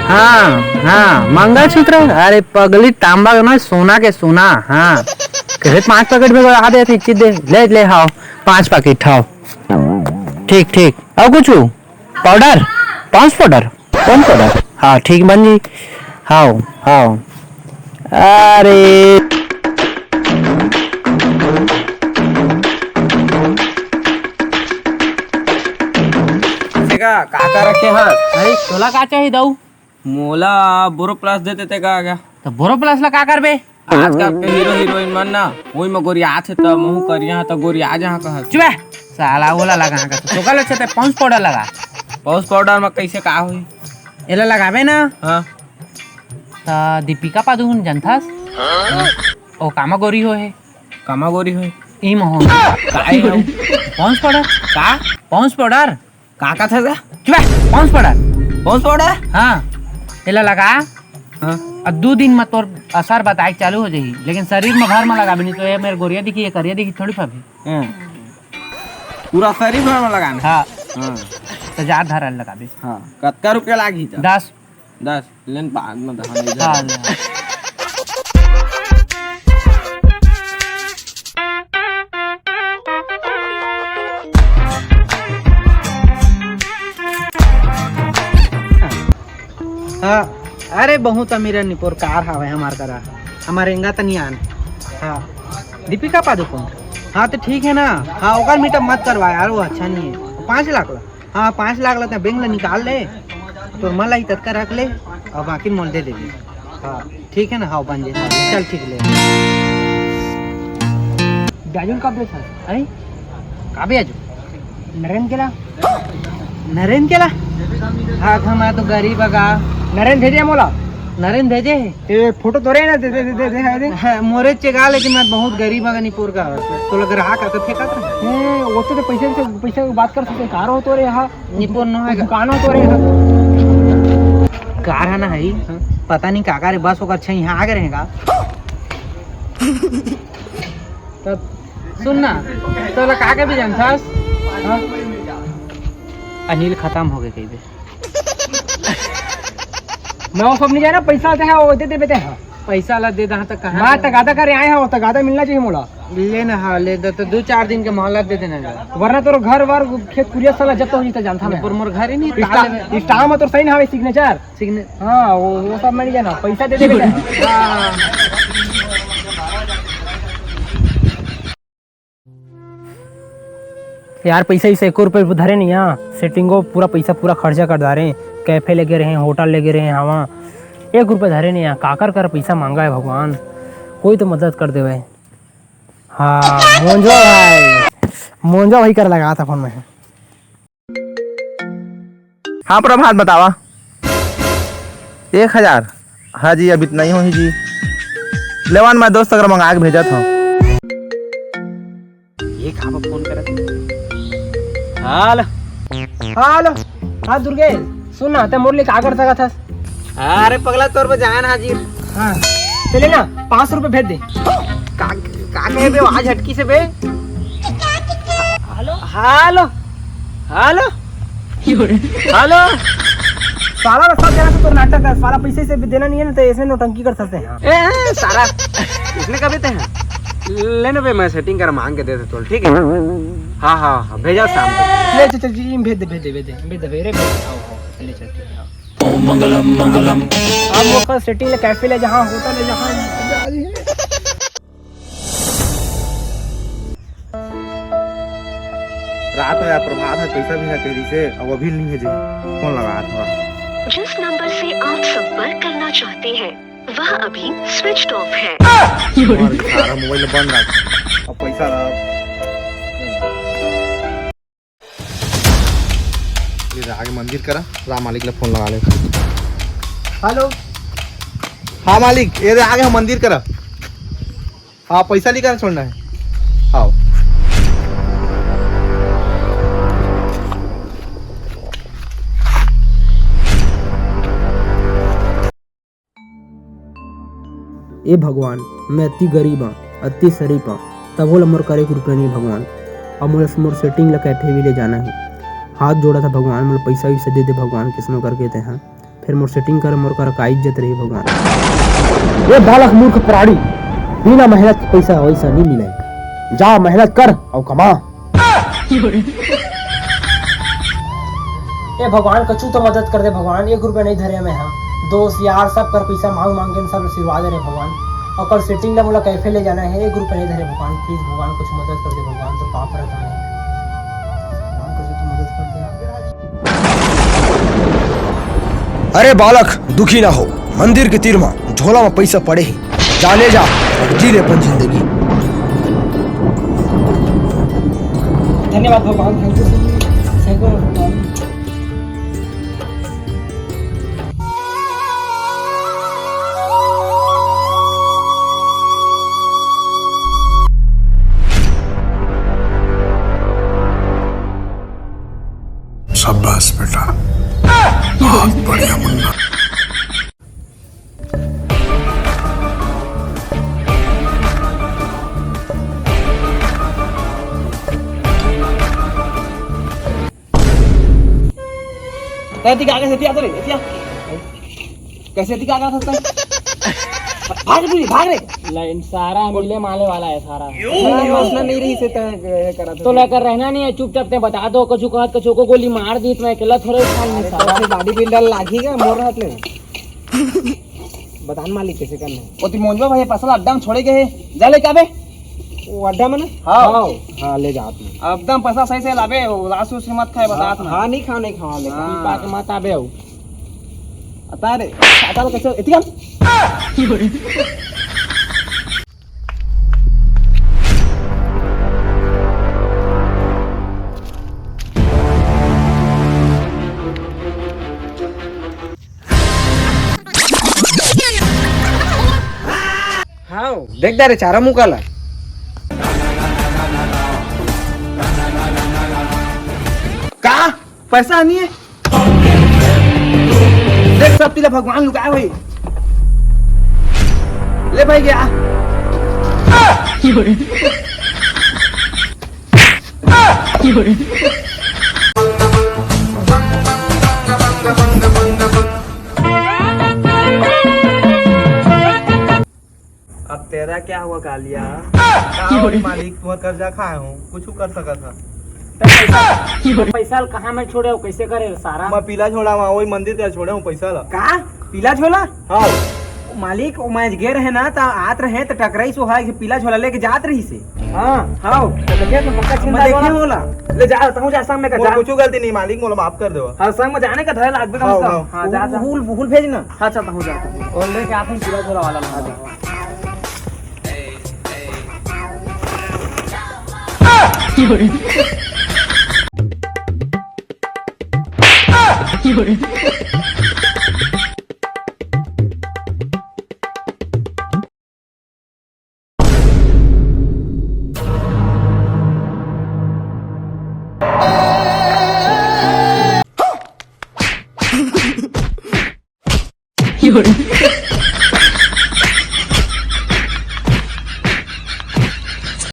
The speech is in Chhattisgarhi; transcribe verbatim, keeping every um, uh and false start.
हाँ, हाँ, मंगलसूत्र। अरे पगली, तांबा के ना, सोना के सोना। हाँ, कहे पांच पैकेट में बढ़ा दे, इतनी चीज दे, ले, ले, हाव, पांच पैकेट, हाव। ठीक, ठीक। अउ कुछ? पाउडर? Pond's powder? कौन पाउडर? हाँ, ठीक बन जी। हाव, हाव। अरे। का, का, का रखे हस? अरे, तोला का चाही, दाऊ? मोला बोरो प्लस दे देते का, का? तो बोरो प्लस ला का करबे? आजकल के हीरो हीरोइन मन ना, ओई म गोरियात हे, त महू करिया ह, त गोरिया जहाँ कहा। चुप बे, साला ओला लगा का, तो तोका ले अच्छा ते पॉन्ड्स पाउडर लगा। पॉन्ड्स पाउडर म कैसे का होई? एला लगाबे ना, हाँ। त दीपिका पादुकोण जानथस? हाँ। ओ कामा गोरी हो हे। कामा गोरी हो? ई म हो। काय हो? Pond's powder. का? Pond's powder. का कथे गा? चुप बे, पॉन्ड्स पाउडर। Pond's powder? हाँ, एला लगा। हाँ। अउ दू दिन म तोर असर बताए चालू हो जाही, लेकिन शरीर म भर म लगाबे, नहीं तो ये मेर गोरिया दिखी, ये करिया दिखी, थोड़ी फबे। हाँ। पूरा शरीर भर म लगाना। हाँ। हाँ। तो जा धर लगाबे। हाँ। कतका रुपया लागही त? दस। दस। लेन बाद म दहा नहीं हाँ, जा। ले। हाँ, अरे बहुत अमीर निपोर कार हावे हमार करा, हमार एंगा तनियान। हाँ, दीपिका पादुकोण। हाँ तो ठीक है ना, हाँ ओकर मीटअप मत करवा यार, वो अच्छा नहीं है। पाँच लाख ला, हाँ पाँच लाख ला ते बैंक ला निकाल ले, तोर मन ला ही ततका रख ले, अउ बाकी मोल दे देबे। हाँ ठीक है ना, हाँ बन जे, हाँ, चल ठीक ले। ब्याजू कब दे था? हैं? का ब्याजू? नरेन केला। नरेन केला? हाँ, हमारा तो गरीब बगा। नरेन भेजे मोला। नरेन भेजे हे। ए, फोटो तोरे ना, दे, दे, दे, दे, दे, दे। हाँ, मोरे चेगा, लेकिन मैं बहुत गरीब बगा निपोर का। तो लग रहा का तो फेंका था। ए, वो तो, तो पैसे, पैसे, पैसे की बात कर सकते हैं। कार हो तो रे यहाँ। निपोर नो है का? दुकान हो तो रे यहाँ। कार है ना है? हाँ। पता नहीं का, का रे, बस ओकर छै यहाँ आ गए रहेगा। तब सुन ना, तोला का के भी जानथस? हाँ? अनिल खत्म हो गए कहिबे। मैं वो सब नहीं जाना, पैसा दे है, वो दे देबे ते है। पैसा ला दे दहा त कहाँ मैं से? तगादा करे आए हैं, वो तगादा मिलना चाहिए मोला। ले ना, हाँ, ले दे तो दो चार दिन के मोहलत दे देना गा। वरना तोर घर वर खेत कुरिया साला जब्त हो जीता जानता मैं। पर मोर घर ही नहीं, ताले में। स्टा-, स्टाम्प में तोर सही ना हवे, सिग्नेचर। सिग्ने- हाँ, वो, वो सब मैं नहीं जाना, पैसा दे दे बेटा। हाँ। यार, पैसा इसे एको रुपये धरे नहीं, हाँ, सेटिंगो पूरा पैसा पूरा खर्चा कर डारे, कैफे लेके रहे, होटल लेके रहे, हवा एक रुपये धरे नहीं, हाँ, काकर कर पैसा मांगा है भगवान, कोई तो मदद कर देवे। हाँ, मोंजो भाई, मोंजो भाई कर लगा था फोन में। हाँ प्रभात, बतावा। एक हजार? हाँ जी, अभी तो नहीं होही जी। लेवन, मैं दोस्त अगर मंगा के भेजत हूँ। ये कहाँ पर फोन करत हे? हेलो। हेलो। हाँ दुर्गेश, सुन ना, ते मोर लिए का कर सकत हस? अरे पगला, तोर बर जान हाजिर। हाँ, चले ना, पाँच सौ रुपये भेज दे। का, का कहे बे, आवाज हटकी से बे? हेलो। हेलो। हेलो। हेलो। साला, बस सब जना से तोर नाटक है, साला पैसे से भी देना नहीं है ना, तो ऐसे नौटंकी कर सकते हैं। ए, ए, सारा, इसने कभी ते हैं? ले ना बे, मैं सेटिंग कर मांग के दे दे तोल, ठीक है? हाँ, हाँ, हाँ, भेजा शाम तक। ले, चल, चल, जी, भेज दे, भेज दे, भेज दे, भेज दे, भेज दे, आओ, आओ, ले चल, ठीक है, आओ। ओम मंगलम मंगलम। अब वो कर सेटिंग ले, कैफे ले, जहाँ होटल ले, जहाँ रात हो यार, प्रभात है, पैसा भी है तेरी से, अब अभी नहीं है जी। फोन लगा थोड़ा। जिस नंबर से आप संपर्क करना चाहते हैं, वह अभी स्विच ऑफ है। और सारा मोबाइल बंद रख, अब पैसा रख। ये आगे मंदिर करा, राम मालिक ला फोन लगा ले। हेलो। हाँ मालिक, ये दे आगे हम मंदिर करा। हाँ, पैसा निकाल छोड़ना है। आओ। ए भगवान, मैं अति गरीब आं, अति शरीफ आं, तभो ले मोर करे के रुपया नहीं भगवान। अब मोला मोर सेटिंग ला कैफे भी ले जाना है। हाथ जोड़ा था भगवान, मोला पैसा वैसा दे दे भगवान, किसनो करके ते हाँ। फिर मोर सेटिंग कर, मोर कर का इज्जत रही भगवान। ये बालक मूर्ख प्राणी, बिना मेहनत के पैसा वैसा नहीं मिले। जा मेहनत कर अउ कमा। ए भगवान, कछु तो मदद कर दे भगवान, एक रुपया नहीं धरे मैं हा। दोस्त यार सब कर पैसा मांग मांग के सब सिरवा दे रे भगवान। ओकर सेटिंग ला मोला कैफे ले जाना है, एक रुपया नहीं धरे भगवान, प्लीज भगवान कुछ मदद कर दे भगवान, तो पाप रहता है भगवान, कुछ तो मदद कर दे। अरे बालक, दुखी ना हो, मंदिर के तीर म झोला म पैसा पड़े हे, जा ले जा, जी ले अपन जिंदगी। धन्यवाद भगवान, thank you so much, thank you भगवान। शाबाश बेटा, बहुत बढ़िया मुन्ना। तै एती का आगे से एती आ तो रे, एती आ। कैसे एती का आगे सकता है? भाग रे, भाग रे। लाइन सारा मिले माले वाला है सारा। हाँ, मसला नहीं रही से तय ये करा तो लेकर रहना नहीं है, चुपचाप ते बता दो, कछु कहत कछु को गोली मार दी तो मैं अकेला थोड़े उठा नहीं अरे, सारा। तो फिर बॉडी बिल्डर लागी का मोर हाथ ले। बता न मालिक कैसे करना है। ओती मोंजवा भाई फसल अड्डा में छोड़े गए, जा ले के आबे। वो अड्डा में ना? हाँ। हाँ, हाँ, ले जा आप। एकदम पैसा सही से लाबे, वो लासू से मत खाए, बता हाँ, ना। हाँ, नहीं खाओ, नहीं खाओ, लेकिन हाँ। पा के मत आबे हो। अता रे, अता रे, कैसे, इतनी कम? हाँ, देख दा रे चारा मुका ला। का? पैसा नहीं है? देख सब तिला भगवान लुकाए भाई। ले भाई गया। अब तेरा क्या हुआ कालिया? का होही मालिक, तुम्हार कर्जा खाए हूँ, कुछ कर सकत हा। पैसा, पैसा ल कहाँ में छोड़े हो, कैसे करे सारा? मैं पीला झोला में वही मंदिर ते छोड़े हूँ पैसा ला। का? पीला झोला? हाँ। मालिक, वो मैं गे रहे ना, त आत रहे, त टकराई सो है कि पीला झोला लेके जात रही से। हाँ। हाँ। तो देखे तो पक्का मैं चिंता देखे वाला। होला। ले जा, तहूँ जा, संग में का मोर जा। कुछ गलती नहीं मालिक, मोला माफ कर देवा। हाँ, संग में जाने का धरे लागबे कम हाँ, से कम। हाँ। हाँ, जा, जा। भूल, भूल भेजना। हाँ, चल, तहूँ जा। और लेके आते हैं पीला झोला वाला। हाँ, जा।